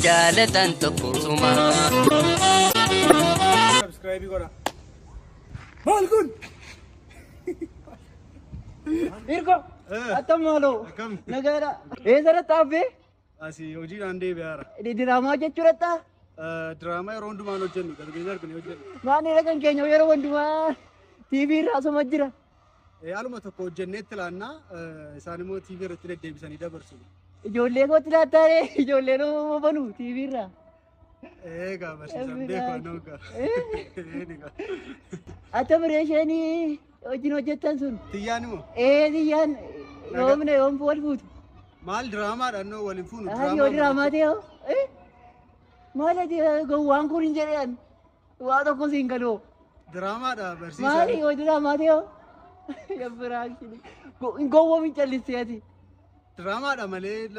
Jaalatan tokko suma. Subscribe godha. Maal kun? Irko, attam maaloo? Akkam? Nagaadha. Eessarratti hafee? Asii hojiidhaan deebi'aara. Diraamaa jechuudhatta? Diraamaa yeroo hundumaan hojjennu darbee darbinee hojjennu. Maanidha kan keenya yeroo hundumaa TV irraa asuma jira. Haaluma tokko hojjenneetti laannaa, isaan immoo TV irratti deddeebisanii dabarsu. Ijoollee kootti laattaaree ijoolleen immoo banu TV irraa. Egaa barsiisaan beeku anoo egaa. Egaa. Attam ree isheen wajjin hojjettan sun? Tiyyaan immoo? Ee, tiyyaan yoomne yoom wal fuutu? Maal, diraamaadhaan noo waliin fuunu? Yoo diraamaa ta'e hoo? Maal ati gowwaan kun hin jedhan waa tokko siin galoo. Diraamaadha barsiisaan. Maali, yoo diraamaa ta'e hoo? Yabbiraan gowwoomin callistee ati. Diraamaadha malee lafa.